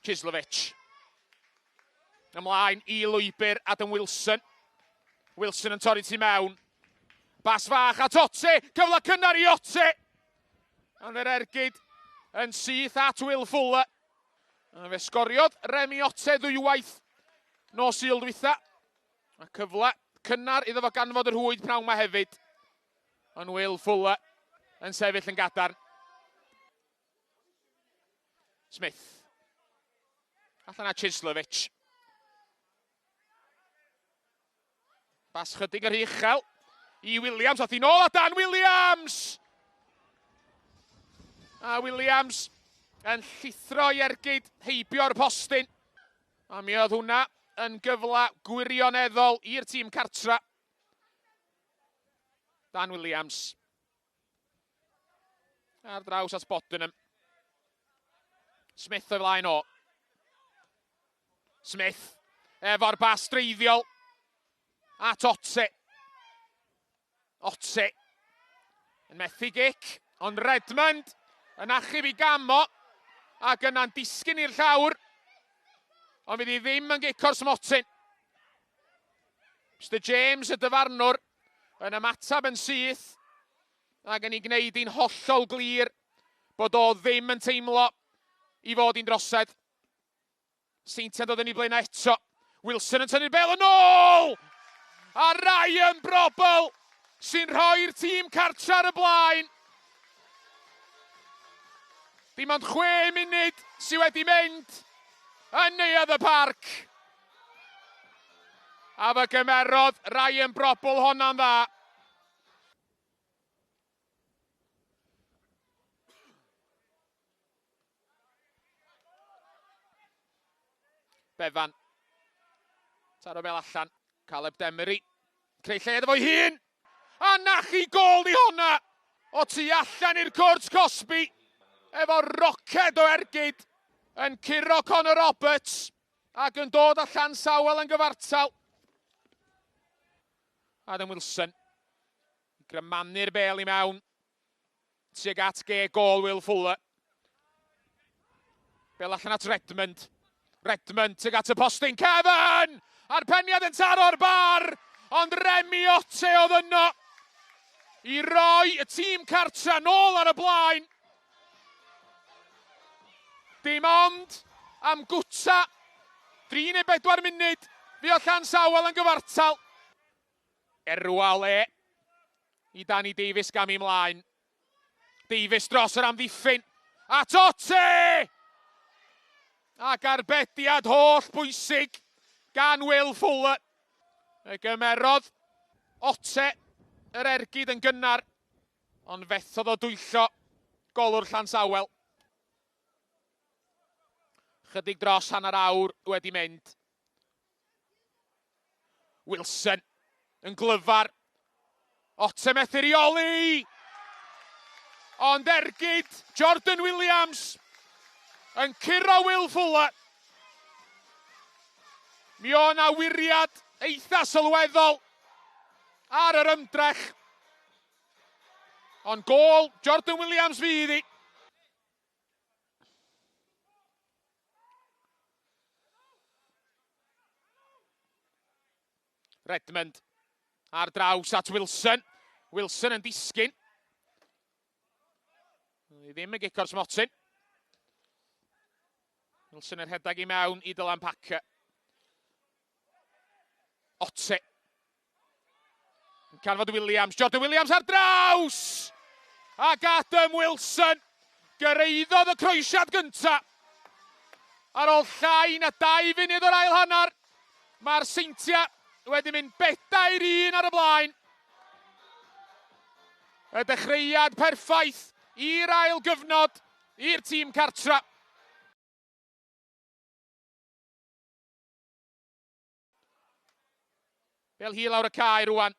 Chislovic. Ymlaen i lwybr Adam Wilson. Wilson yn torri tu mewn. Bas fach at Otte. Cyfle cynnar i Otte. Ond yr ergyd yn syth at Will Fuller. A fe sgoriodd Remy Otte ddwywaith nos Sul dwytha. A cyfle cynnar iddo fo ganfod yr rhwyd pnawn ma hefyd. Ond Will Fuller yn sefyll yn gadarn. Smith. Allan â Chislovic. Bas chydig yr uchel i Williams. Ath i nôl a Dan Williams! A Williams yn llithro i ergyd heibio'r postyn. A mi oedd hwnna yn gyfle gwirioneddol i'r tîm cartra. Dan Williams. Ar draws at Bodenham. Smith o'i flaen o. Smith efo'r bas dreiddiol at Otse. Otse yn methu gic, ond Redmond yn achub i gamo ac yna'n disgyn i'r llawr. Ond fydd hi ddim yn gic o'r smotyn. Mr James y dyfarnwr yn ymateb yn syth ac yn ei gwneud hi'n hollol glir bod o ddim yn teimlo i fod hi'n drosedd. Seintiau'n dod yn ei blaenau eto. Wilson yn tynnu'r bel yn ôl! A Ryan Brobel sy'n rhoi'r tîm cartra ar y blaen. Dim ond chwe munud sydd wedi mynd yn Neuadd y Parc. A fe gymerodd Ryan Brobel honna'n dda. Bevan. Taro bel allan. Caleb Demery. Creu lle iddo fo'i hun. A nachi gôl di honna! O tu allan i'r cwrt cosbi. Efo roced o ergyd yn curo Connor Roberts ac yn dod â Llansawel yn gyfartal. Adam Wilson. Grymanu'r bel i mewn. Tuag at ge gôl Will Fuller. Bel allan at Redmond. Redmond tuag at y postyn. Kevin! A'r peniad yn taro'r bar! Ond Remy Otte oedd yno i roi y tîm cartra nôl ar y blaen. Dim ond am gwta 3 neu 4 munud fuodd Llansawel yn gyfartal. Erwa le i Danny Davies gamu mlaen. Davies dros yr amddiffyn. At Otte! Ac arbediad holl bwysig gan Will Fuller. Y gymerodd Otte yr ergyd yn gynnar, ond fethodd o dwyllo golwr Llansawel. Chydig dros hanner awr wedi mynd. Wilson yn glyfar. Otte methu reoli! Ond ergyd Jordan Williams yn curo Will Fuller. Mi o na wiriad eitha sylweddol ar yr ymdrech. Ond gôl Jordan Williams fydd hi. Redmond ar draws at Wilson. Wilson yn disgyn. Ni ddim yn gico'r smotyn. Wilson yn rhedeg i mewn i Dylan Packer. Otte. Yn canfod Williams, Jordan Williams ar draws! Ac Adam Wilson gyreiddodd y croesiad gynta. Ar ôl llai na 2 funud o'r ail hanner, mae'r Seintiau wedi mynd 4-1 ar y blaen. Y dechreuad perffaith i'r ail gyfnod i'r tîm cartra. Fel hi lawr y cae rwan.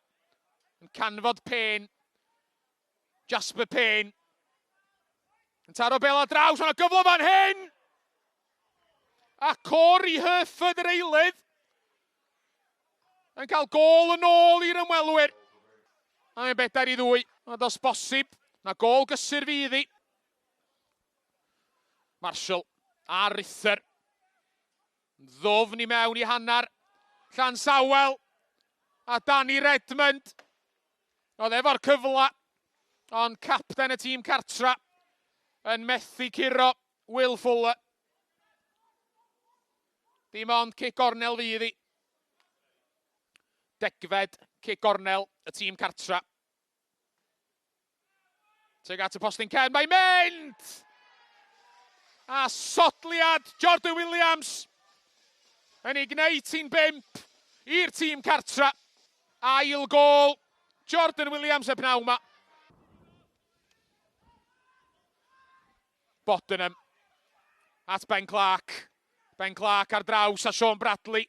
Yn canfod Payne. Jasper Payne. Yn taro bel ar draws, mae'n gyfle fan hyn! A Corey Herford yr eilydd yn cael gôl yn ôl i'r ymwelwyr. A mae'n 4-2. Ond os bosib, na gôl gysur fydd hi. Marshall a Rither. Ddwfn i mewn i hanner Llansawel a Danny Redmond. Oedd efo'r cyfle, ond capten y tîm cartra yn methu curo Will Fuller. Dim ond cic gornel fydd hi. Degfed cic gornel y tîm cartra. Tuag at y postyn cefn, mae'n mynd! A sodliad Jordan Williams yn ei gwneud ti'n bimp i'r tîm cartra. Ail gol Jordan Williams y pnawn ma. Bodenham at Ben Clark. Ben Clark ar draws a Sean Bradley.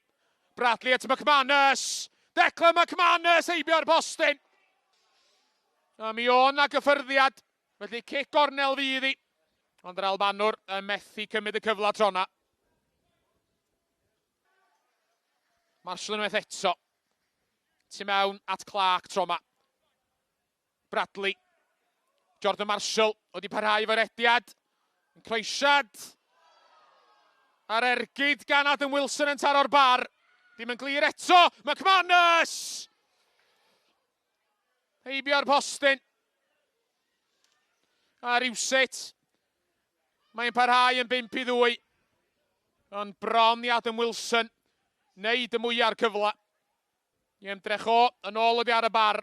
Bradley at McManus. Declan McManus heibio'r postyn. A mi o'n na gyffyrddiad. Felly cic gornel fydd hi. Ond yr Albanwr yn methu cymryd y cyfle trona. Marshall unwaith eto. Tu mewn at Clark tro yma. Bradley. Jordan Marshall wedi parhau efo'r rediad. Yn croesiad. A'r ergyd gan Adam Wilson yn taro'r bar. Dim yn glir eto. McManus! Heibio'r postyn. A rywsut, mae'n parhau yn 5 i 2. Ond bron i Adam Wilson wneud y mwyaf o'r cyfle. I ymdrech o, yn ôl oddi ar y bar.